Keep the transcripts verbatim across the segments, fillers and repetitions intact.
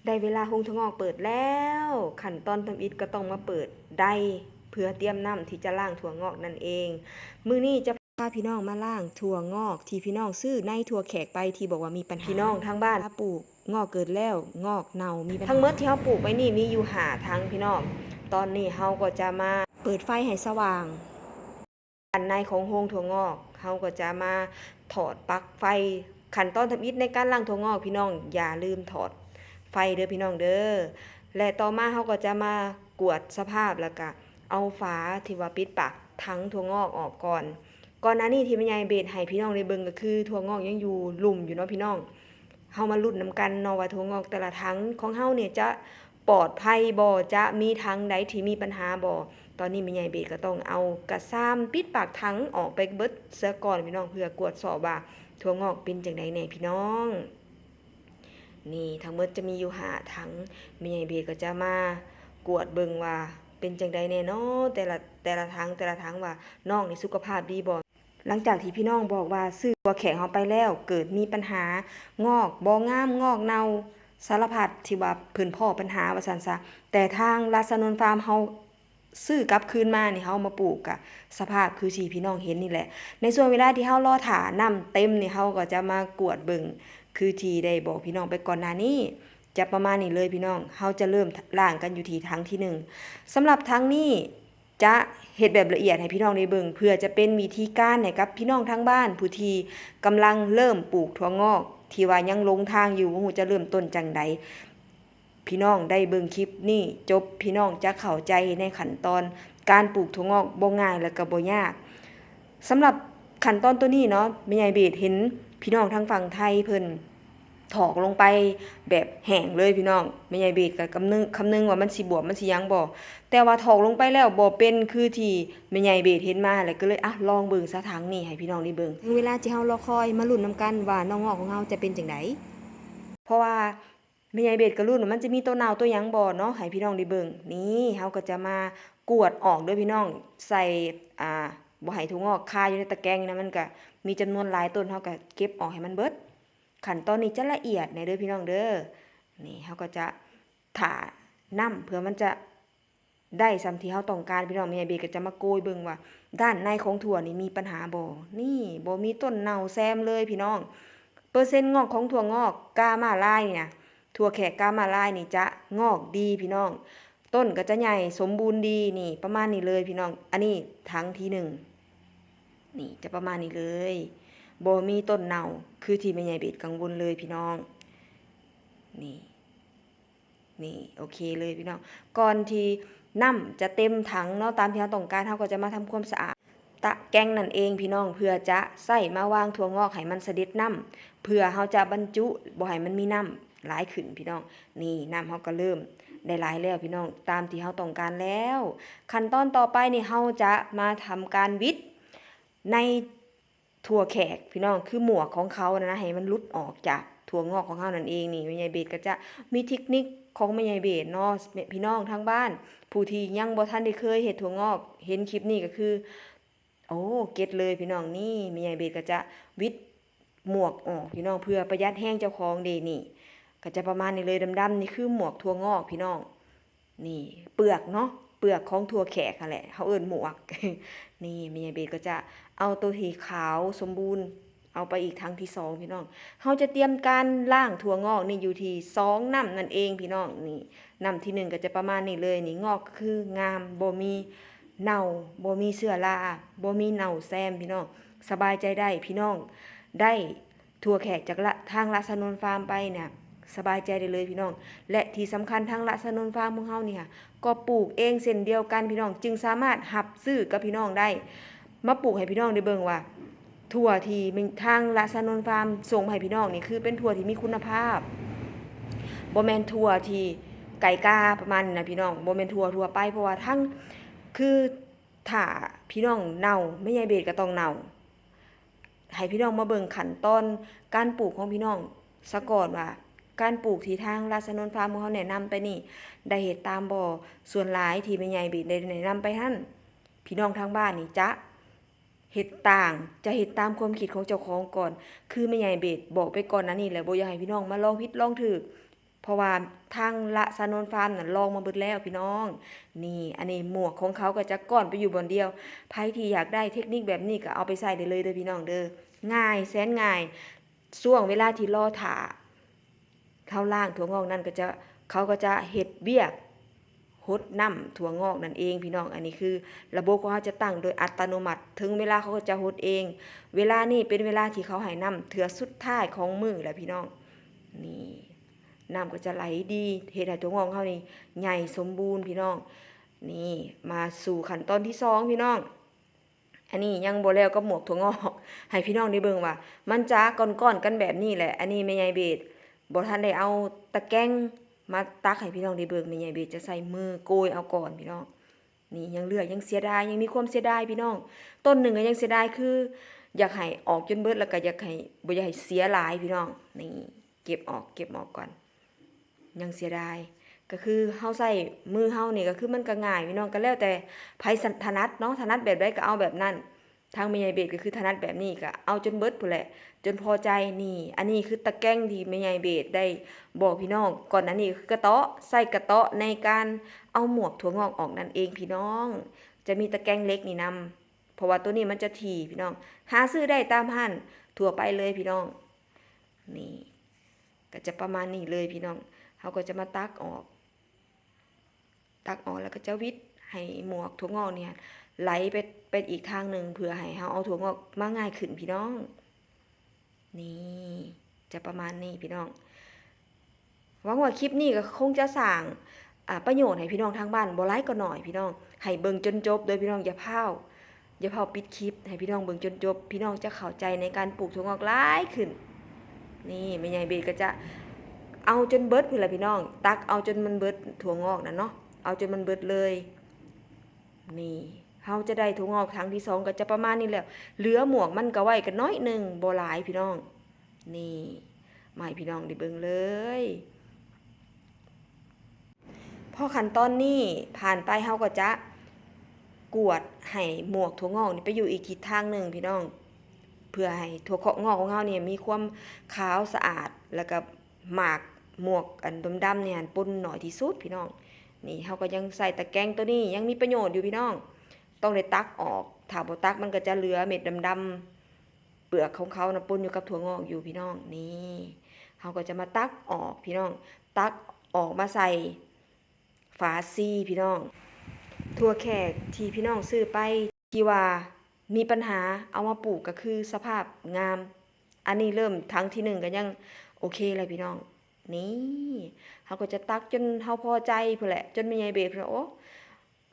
ได้เวลาโฮงถั่วงอกเปิดแล้ว ขั้นตอนทำอิฐก็ต้องมาเปิดได่เพื่อเตรียมน้ำที่จะล้างถั่วงอกนั่นเอง มื้อนี้จะพาพี่น้องมาล้างถั่วงอกที่พี่น้องซื้อในถั่วแขกไปที่บอกว่ามีปัญหา พี่น้องทางบ้านปลูกงอกเกิดแล้ว งอกเน่ามีปัญหา ทั้งหมดที่เฮาปลูกไว้นี่มีอยู่ห้าถังพี่น้อง ตอนนี้เฮาก็จะมาเปิดไฟให้สว่าง ด้านในของโฮงถั่วงอก เฮาก็จะมาถอดปลั๊กไฟ ขั้นตอนทำอิฐในการล้างถั่วงอก พี่น้องอย่าลืมถอดไฟเด้อพี่น้องเด้อ และต่อมาเฮาก็จะมากวดสภาพแล้วก็เอาฝาที่ว่าปิดปากถังถั่วงอกออกก่อน ก่อนหน้านี้ที่แม่ใหญ่เบสให้พี่น้องได้เบิ่งก็คือถั่วงอกยังอยู่ลุ่มอยู่เนาะพี่น้อง เฮามาลุ้นนำกันเนาะว่าถั่วงอกแต่ละถังของเฮาเนี่ยจะปลอดภัยบ่ จะมีถังใดที่มีปัญหาบ่ ตอนนี้แม่ใหญ่เบสก็ต้องเอากระซามปิดปากถังออกไปเบิดซะก่อนพี่น้อง เพื่อกวดสอบว่าถั่วงอกเป็นจั่งใดแน่พี่น้อง นี่ทั้งหมดจะมีอยู่ห้าถัง แม่ใหญ่เบสก็จะมากวดเบิ่งว่าเป็นจั่งใดแน่เนาะ แต่ละแต่ละถังแต่ละถังว่าน้องนี่สุขภาพดีบ่ หลังจากที่พี่น้องบอกว่าซื้อถั่วแขกเฮาไปแล้วเกิดมีปัญหางอกบ่งามงอกเน่าสารพัดที่ว่าเพิ่นพ้อปัญหาว่าซั่นซะ แต่ทางราชานนท์ฟาร์มเฮาซื้อกลับคืนมานี่เฮามาปลูกกะสภาพคือที่พี่น้องเห็นนี่แหละ ในช่วงเวลาที่เฮารอถ่าน้ำเต็มนี่เฮาก็จะมากวดเบิ่งคือที่ได้บอกพี่น้องไปก่อนหน้านี้ จะประมาณนี้เลยพี่น้อง เฮาจะเริ่มล้างกันอยู่ที่ถังที่หนึ่ง สำหรับถังนี้ จะเฮ็ดแบบละเอียดให้พี่น้องได้เบิ่ง เพื่อจะเป็นวิธีการให้กับพี่น้องทางบ้านผู้ที่กำลังเริ่มปลูกถั่วงอก ที่ว่ายังหลงทางอยู่ บ่ฮู้จะเริ่มต้นจั่งใด พี่น้องได้เบิ่งคลิปนี้จบ พี่น้องจะเข้าใจในขั้นตอนการปลูกถั่วงอกบ่ง่ายและก็บ่ยาก สำหรับขั้นตอนตัวนี้เนาะ แม่ใหญ่เบสเห็นพี่น้องทางฝั่งไทยเพิ่น ถอกลงไปแบบแห้งเลยพี่น้อง แม่ใหญ่เบสก็คำนึง คำนึงว่ามันสิบวมมันสิหยังบ่ แต่ว่าถอกลงไปแล้วบ่เป็นคือที่แม่ใหญ่เบสเห็นมา แล้วก็เลยอ่ะลองเบิ่งซะถังนี้ให้พี่น้องได้เบิ่ง ถึงเวลาที่เฮารอคอยมาลุ้นนำกันว่าน้องงอกของเฮาจะเป็นจั่งใด เพราะว่าแม่ใหญ่เบสก็ลุ้นว่ามันจะมีตัวเน่าตัวหยังบ่เนาะ ให้พี่น้องได้เบิ่ง นี่เฮาก็จะมากวดออกเด้อพี่น้อง ใส่ อ่า บ่ให้ถั่วงอกคาอยู่ในตะแกรงนะ มันก็มีจำนวนหลายต้น เฮาก็เก็บออกให้มันเบิด ขั้นตอนนี้จะละเอียดแหน่เด้อพี่น้องเด้อ นี่เฮาก็จะถ่าน้ำเพื่อมันจะได้ส่ำที่เฮาต้องการพี่น้อง แม่ใหญ่เบสก็จะมาโกยเบิ่งว่าด้านในของถั่วนี่มีปัญหาบ่ นี่บ่มีต้นเน่าแซมเลยพี่น้อง เปอร์เซ็นต์งอกของถั่วงอกกามาลายนี่นะ ถั่วแขกกามาลายนี่จะงอกดีพี่น้อง ต้นก็จะใหญ่สมบูรณ์ดีนี่ ประมาณนี้เลยพี่น้อง อันนี้ถังที่หนึ่ง นี่จะประมาณนี้เลย บ่มีต้นเน่า คือที่แม่ใหญ่เบสกังวลเลยพี่น้อง นี่ นี่ โอเคเลยพี่น้อง ก่อนที่น้ำจะเต็มถังเนาะ ตามที่เราต้องการ เราก็จะมาทำความสะอาดตะแกรงนั่นเองพี่น้อง เพื่อจะใส่มาวางถั่วงอกให้มันเสด็จน้ำ เพื่อเราจะบรรจุบ่ให้มันมีน้ำหลายขึ้นพี่น้อง นี่น้ำเราก็เริ่มได้หลายแล้วพี่น้อง ตามที่เราต้องการแล้ว ขั้นตอนต่อไปนี่เราจะมาทำการหวิดใน ถั่วแขกพี่น้อง คือหมวกของเขานะนะ ให้มันหลุดออกจากถั่วงอกของเขานั่นเอง นี่แม่ใหญ่เบสก็จะมีเทคนิคของแม่ใหญ่เบสเนาะ พี่น้องทางบ้าน ผู้ที่ยังบ่ทันได้เคยเฮ็ดถั่วงอก เห็นคลิปนี้ก็คือ โอ้ เก็ตเลยพี่น้อง นี่แม่ใหญ่เบสก็จะหวิดหมวกออกพี่น้อง เพื่อประหยัดแฮงเจ้าของเด้ นี่ ก็จะประมาณนี้เลย ดำๆนี่คือหมวกถั่วงอกพี่น้อง นี่เปลือกเนาะ เปลือกของถั่วแขกหั้นแหละ เฮาเอิ้นหมวก นี่แม่ใหญ่เบสก็จะเอาตัวที่ขาวสมบูรณ์ เอาไปอีกถังที่สองพี่น้อง เฮาจะเตรียมการล้างถั่วงอกนี่อยู่ที่สองน้ำนั่นเองพี่น้อง นี่น้ำที่หนึ่งก็จะประมาณนี้เลย นี่งอกก็คืองาม บ่มีเน่า บ่มีเชื้อรา บ่มีเน่าแซมพี่น้อง สบายใจได้พี่น้อง ได้ ถั่วแขกจากละ ทางราชานนท์ฟาร์มไปเนี่ย สบายใจได้เลยพี่น้อง และที่สำคัญทางราชานนท์ฟาร์มของเฮานี่ค่ะ ก็ปลูกเองเช่นเดียวกันพี่น้อง จึงสามารถรับซื้อกับพี่น้องได้ มาปลูกให้พี่น้องได้เบิ่งว่า ถั่วที่ทางราชานนท์ฟาร์มส่งมาให้พี่น้องนี่คือเป็นถั่วที่มีคุณภาพ บ่แม่นถั่วที่ไก่กาประมาณนี้นะพี่น้อง บ่แม่นถั่วทั่วไป เพราะว่าทั้ง คือถ้าพี่น้องเน่า แม่ใหญ่เบสก็ต้องเน่า ให้พี่น้องมาเบิ่งขั้นตอนการปลูกของพี่น้องซะก่อนว่า การปลูกที่ทางราชานนท์ฟาร์มของเฮาแนะนำไปนี่ ได้เฮ็ดตามบ่ ส่วนหลายที่แม่ใหญ่เบสได้แนะนำไปหั่น พี่น้องทางบ้านนี่จะเฮ็ดต่าง จะเฮ็ดตามความคิดของเจ้าของก่อน คือแม่ใหญ่เบสบอกไปก่อนหน้านี้แล้ว บ่อยากให้พี่น้องมาลองผิดลองถูก เพราะว่าทางละสานนท์ฟาร์มนั่นลองมาเบิดแล้วพี่น้อง นี่ อันนี้หมวกของเขาก็จะก้อนไปอยู่บ่อนเดียว ไผที่อยากได้เทคนิคแบบนี้ก็เอาไปใส่ได้เลยเด้อพี่น้องเด้อ ง่าย แสนง่าย ช่วงเวลาที่รอถ่า เขาล้างถั่วงอกนั่นก็จะ เขาก็จะเฮ็ดเวียกหดน้ำถั่วงอกนั่นเองพี่น้อง อันนี้คือระบบของเขาจะตั้งโดยอัตโนมัติ ถึงเวลาเขาก็จะหดเอง เวลานี้เป็นเวลาที่เขาให้น้ำเทื่อสุดท้ายของมื้อแล้วพี่น้อง นี่ น้ำก็จะไหลดี เฮ็ดให้ถั่วงอกเฮานี่ใหญ่สมบูรณ์พี่น้อง นี่ มาสู่ขั้นตอนที่สองพี่น้อง อันนี้ยังบ่แล้วกับหมวกถั่วงอก ให้พี่น้องได้เบิ่งว่า มันจะก้อนๆกันแบบนี้แหละ อันนี้แม่ใหญ่เบสบ่ทันได้เอาตะแกรงมาตักให้พี่น้องได้เบิ่ง แม่ใหญ่เบสจะใส่มือโกยเอาก่อนพี่น้อง นี่ยังเหลือยังเสียดาย ยังมีความเสียดายพี่น้อง ต้นหนึ่งก็ยังเสียดาย คืออยากให้ออกจนเบิด แล้วก็อยากให้ บ่อยากให้เสียหลายพี่น้อง นี่ เก็บออก เก็บออกก่อน ยังเสียดาย ก็คือเฮาใช้มือเฮานี่ก็คือมันก็ง่ายพี่น้อง ก็แล้วแต่ไผถนัดเนาะ ถนัดแบบใดก็เอาแบบนั้น ทางแม่ใหญ่เบสก็คือถนัดแบบนี้ ก็เอาจนเบิดพู้นแหละ จนพอใจ นี่ อันนี้คือตะแกรงที่แม่ใหญ่เบสได้บอกพี่น้อง ก่อนหน้านี้ก็คือกระเตาะ ใช้กระเตาะในการเอาหมวกถั่วงอกออกนั่นเองพี่น้อง จะมีตะแกรงเหล็กนี่นำ เพราะว่าตัวนี้มันจะถี่พี่น้อง หาซื้อได้ตามร้านทั่วไปเลยพี่น้อง นี่ ก็จะประมาณนี้เลยพี่น้อง เฮาก็จะมาตักออก ตักออกแล้วก็จะหวิดให้หมวกถั่วงอกเนี่ยไหลไป ไปอีกทางหนึ่ง เพื่อให้เฮาเอาถั่วงอกมาง่ายขึ้นพี่น้อง นี่ จะประมาณนี้พี่น้อง หวังว่าคลิปนี้ก็คงจะสร้าง อ่า ประโยชน์ให้พี่น้องทางบ้านบ่หลายก็น้อยพี่น้อง ให้เบิ่งจนจบเด้อพี่น้อง อย่าพลาด อย่าพลาดปิดคลิป ให้พี่น้องเบิ่งจนจบ พี่น้องจะเข้าใจในการปลูกถั่วงอกหลายขึ้น นี่แม่ใหญ่เบสก็จะเอาจนเบิดพู้นล่ะพี่น้อง ตักเอาจนมันเบิดถั่วงอกนั่นเนาะ เอาจนมันเบิดเลย นี่ เฮาจะได้ถั่วงอกถังที่สองก็จะประมาณนี้แหละ เหลือหมวกมันก็ไว้กันน้อยหนึ่ง บ่หลายพี่น้อง นี่ มาให้พี่น้องได้เบิ่งเลย พอขั้นตอนนี้ผ่านไป เฮาก็จะกวดให้หมวกถั่วงอกนี่ไปอยู่อีกทิศทางหนึ่งพี่น้อง เพื่อให้ถั่วงอกของเฮาเนี่ยมีความขาวสะอาด แล้วก็หมากหมวกอันดำๆเนี่ยปนน้อยที่สุดพี่น้อง นี่เฮาก็ยังใช้ตะแกรงตัวนี้ยังมีประโยชน์อยู่พี่น้อง ต้องได้ตักออก ถ้าบ่ตักมันก็จะเหลือเม็ดดำๆ เปลือกของเขานะปนอยู่กับถั่วงอกอยู่พี่น้อง นี่ เฮาก็จะมาตักออกพี่น้อง ตักออกมาใส่ฝาซีพี่น้อง ถั่วแขกที่พี่น้องซื้อไป ที่ว่ามีปัญหาเอามาปลูกก็คือสภาพงาม อันนี้เริ่มถังที่หนึ่งก็ยังโอเคเลยพี่น้อง นี่ เฮาก็จะตักจนเฮาพอใจพู้นแหละ จนแม่ใหญ่เบสพู้นน่ะ โอ้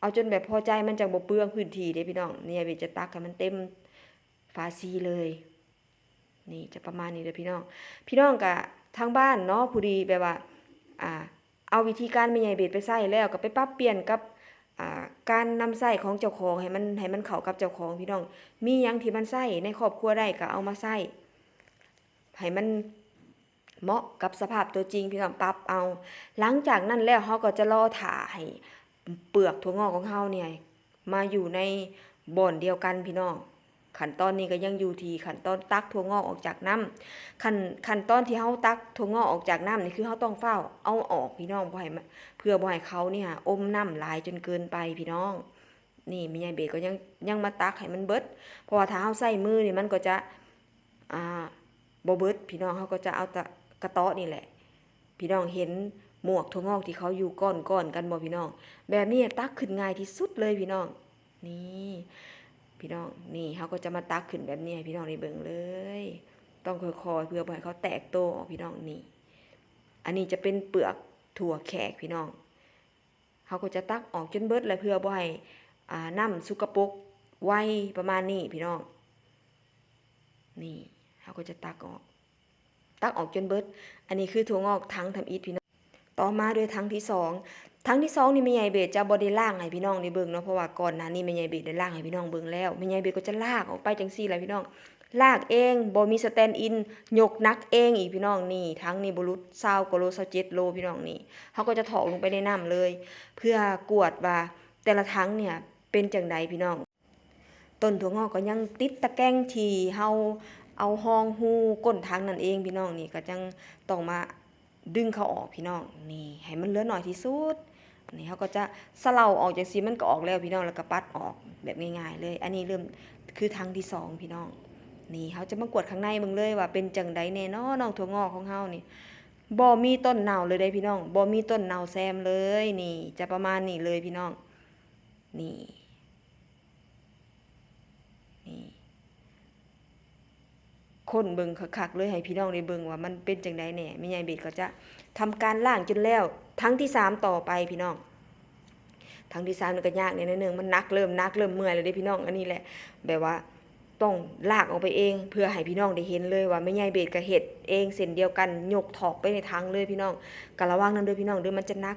เอาจนแบบพอใจ มันจั่งบ่เปลืองพื้นที่เด้พี่น้อง แม่ใหญ่เบสจะตักให้มันเต็มฝาซีเลย นี่จะประมาณนี้เด้อพี่น้อง พี่น้องก็ทางบ้านเนาะ ผู้ที่แบบว่า อ่า เอาวิธีการแม่ใหญ่เบสไปใช้แล้วก็ไปปรับเปลี่ยนกับ อ่า การนำใช้ของเจ้าของให้มัน ให้มันเข้ากับเจ้าของพี่น้อง มีหยังที่มันใช้ในครอบครัวได้ก็เอามาใช้ ให้มันเหมาะกับสภาพตัวจริงพี่น้อง ปรับเอา หลังจากนั้นแล้วเฮาก็จะรอถ่าให้เปลือกถั่วงอกของเฮาเนี่ยมาอยู่ในบ่อนเดียวกันพี่น้อง ขั้นตอนนี้ก็ยังอยู่ที่ขั้นตอนตักถั่วงอกออกจากน้ำ ขั้น ขั้นตอนที่เฮาตักถั่วงอกออกจากน้ำนี่คือเฮาต้องฟ้าวเอาออกพี่น้อง บ่ให้มัน เพื่อบ่ให้เขาเนี่ยอมน้ำหลายจนเกินไปพี่น้อง นี่แม่ใหญ่เบสก็ยัง ยังมาตักให้มันเบิด เพราะว่าถ้าเฮาใช้มือนี่มันก็จะ อ่า บ่เบิดพี่น้อง เฮาก็จะเอาแต่กระเตาะนี่แหละ พี่น้องเห็นหมวกถั่วงอกที่เขาอยู่ก้อนๆกันบ่พี่น้อง แบบนี้ตักขึ้นง่ายที่สุดเลยพี่น้อง นี่ พี่น้อง นี่เฮาก็จะมาตักขึ้นแบบนี้ให้พี่น้องได้เบิ่งเลย ต้องค่อยๆ เพื่อบ่ให้เขาแตกโตออกพี่น้อง นี่ อันนี้จะเป็นเปลือกถั่วแขกพี่น้อง เฮาก็จะตักออกจนเบิดเลย เพื่อบ่ให้ อ่า น้ำสกปรกไว ประมาณนี้พี่น้อง นี่ เฮาก็จะตักออก ตักออกจนเบิด อันนี้คือถั่วงอกถังทำอิฐพี่น้อง ต่อมาด้วยถังที่สอง ถังที่สองนี่แม่ใหญ่เบสจะบ่ได้ล้างให้พี่น้องได้เบิ่งเนาะ เพราะว่าก่อนหน้านี้แม่ใหญ่เบสได้ล้างให้พี่น้องเบิ่งแล้ว แม่ใหญ่เบสก็จะลากออกไปจั่งซี้แหละพี่น้อง ลากเอง บ่มีสแตนด์อิน ยกหนักเองอีกพี่น้อง นี่ ถังนี่บ่หลุดซาวกว่าโล ซาวเจ็ดโลพี่น้อง นี่ เฮาก็จะถอกลงไปในน้ำเลย เพื่อกวดว่าแต่ละถังเนี่ยเป็นจั่งใดพี่น้อง ต้นถั่วงอกก็ยังติดตะแกรงที่เฮาเอาฮองฮู้ก้นถังนั่นเองพี่น้อง นี่ก็จั่งต้องมา ดึงเขาออกพี่น้อง นี่ให้มันเหลือน้อยที่สุด นี่เขาก็จะสะเลาออกจั่งซี้ มันก็ออกแล้วพี่น้อง แล้วก็ปัดออกแบบง่ายๆเลย อันนี้เริ่มคือถังที่สองพี่น้อง นี่เขาจะมากวดข้างในเบิ่งเลยว่าเป็นจั่งใดแน่น้อ น้องถั่วงอกของเฮานี่ บ่มีต้นเน่าเลยเด้พี่น้อง บ่มีต้นเน่าแซมเลย นี่จะประมาณนี้เลยพี่น้อง นี่ นี่ คนเบิ่งคักๆเลย ให้พี่น้องได้เบิ่งว่ามันเป็นจั่งใดแน่ แม่ใหญ่เบสก็จะทำการล้างจนแล้ว ถังที่สามต่อไปพี่น้อง ถังที่สามนี่ก็ยากแน่หน่อยหนึ่ง มันหนัก เริ่มหนัก เริ่มเมื่อยแล้วเด้พี่น้อง อันนี้แหละ แบบว่าต้องลากออกไปเอง เพื่อให้พี่น้องได้เห็นเลยว่าแม่ใหญ่เบสก็เฮ็ดเองเช่นเดียวกัน ยกถอกไปในถังเลยพี่น้อง ก็ระวังนำเด้อพี่น้องเด้อ มันจะหนัก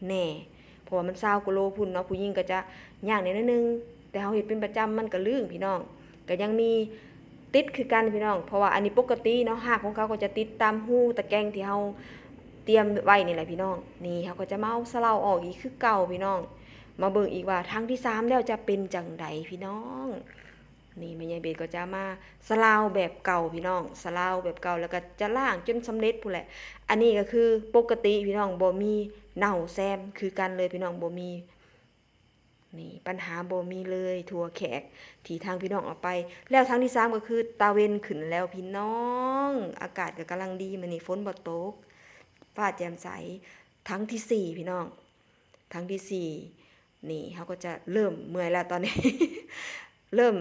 แน่ เพราะว่ามันซาวกว่าโลพุ้นเนาะ ผู้หญิงก็จะยากแน่หน่อยหนึ่ง แต่เฮาเฮ็ดเป็นประจำมันก็ลื่นพี่น้อง ก็ยังมีติดคือกันพี่น้อง เพราะว่าอันนี้ปกติเนาะ ฮากของเขาก็จะติดตามฮูตะแกรงที่เฮาเตรียมไว้นี่แหละพี่น้อง นี่เฮาก็จะมาเอาสะเลาออกอีกคือเก่าพี่น้อง มาเบิ่งอีกว่าถังที่สามแล้วจะเป็นจั่งใดพี่น้อง นี่แม่ใหญ่เบสก็จะมาสะเลาแบบเก่าพี่น้อง สะเลาแบบเก่า แล้วก็จะล้างจนสำเร็จพู้นแหละ อันนี้ก็คือปกติพี่น้อง บ่มีเน่าแซมคือกันเลยพี่น้อง บ่มี นี่ปัญหาบ่มีเลย ถั่วแขกที่ทางพี่น้องเอาไป แล้วถังที่สามก็คือตะเว็นขึ้นแล้วพี่น้อง อากาศก็กำลังดี มื้อนี้ฝนบ่ตก ฟ้าแจ่มใส ถังที่สี่พี่น้อง ถังที่สี่ นี่เฮาก็จะเริ่มเมื่อยแล้วตอนนี้ เริ่ม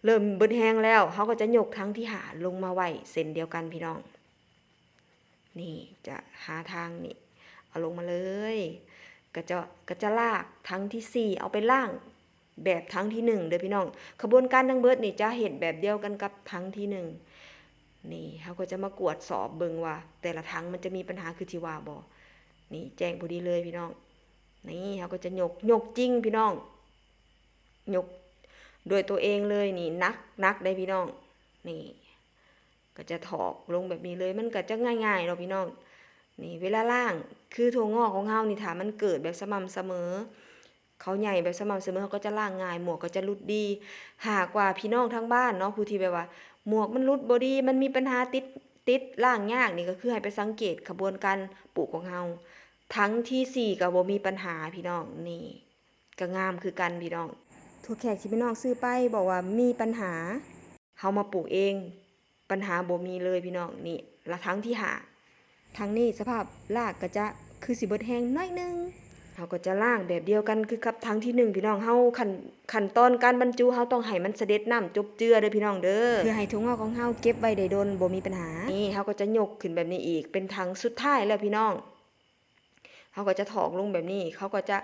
เริ่มเบิดแฮงแล้ว เฮาก็จะยกถังที่ห้าลงมาไว้เช่นเดียวกันพี่น้อง นี่จะหาทางนี่ เอาลงมาเลย ก็จะ ก็จะลากถังที่สี่เอาไปล้างแบบถังที่หนึ่งเด้อพี่น้อง ขบวนการทั้งเบิดนี่จะเฮ็ดแบบเดียวกันกับถังที่หนึ่ง นี่เฮาก็จะมากวดสอบเบิ่งว่าแต่ละถังมันจะมีปัญหาคือที่ว่าบ่ นี่แจ้งพอดีเลยพี่น้อง นี่เฮาก็จะยก ยกจริงพี่น้อง ยกด้วยตัวเองเลย นี่หนัก หนักเด้พี่น้อง นี่ ก็จะถอกลงแบบนี้เลย มันก็จะง่ายๆเนาะพี่น้อง นี่เวลาล้าง คือถั่วงอกของเฮานี่ ถ้ามันเกิดแบบสม่ำเสมอ เขาใหญ่แบบสม่ำเสมอ เขาก็จะล้างง่าย หมวกก็จะหลุดดี หากว่าพี่น้องทางบ้านเนาะ ผู้ที่แบบว่า หมวกมันหลุดบ่ดี มันมีปัญหาติด ติดล้างยากนี่ ก็คือให้ไปสังเกตขบวนการปลูกของเฮา ถังที่สี่ก็บ่มีปัญหาพี่น้อง นี่ ก็งามคือกันพี่น้อง ถั่วแขกที่พี่น้องซื้อไปบอกว่ามีปัญหา เฮามาปลูกเอง ปัญหาบ่มีเลยพี่น้อง นี่ ละถังที่ห้า ถังนี้สภาพรากก็จะคือสิเบิดแฮงหน่อยหนึ่ง เฮาก็จะล้างแบบเดียวกันคือกับถังที่หนึ่งพี่น้อง เฮาขั้น ขั้นตอนการบรรจุ เฮาต้องให้มันเสด็จน้ำจบเจือเด้อพี่น้องเด้อ เพื่อให้ถั่วงอกของเฮาเก็บไว้ได้โดน บ่มีปัญหา นี่เฮาก็จะยกขึ้นแบบนี้อีก เป็นถังสุดท้ายแล้วพี่น้อง เฮาก็จะถอกลงแบบนี้ เขาก็จะ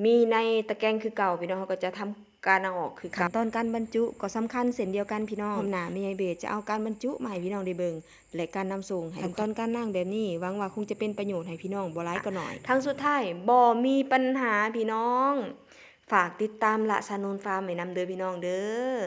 มีในตะแกรงคือเก่าพี่น้อง เฮาก็จะทำการเอาออกคือเก่า ขั้นตอนการบรรจุก็สำคัญเช่นเดียวกันพี่น้อง รอบหน้าแม่ใหญ่เบสจะเอาการบรรจุมาให้พี่น้องได้เบิ่ง และการนำส่งให้ ขั้นตอนการล้างแบบนี้ หวังว่าคงจะเป็นประโยชน์ให้พี่น้องบ่หลายก็น้อย ถังสุดท้ายบ่มีปัญหาพี่น้อง ฝากติดตามละสานูนฟาร์มไว้นำเด้อพี่น้องเด้อ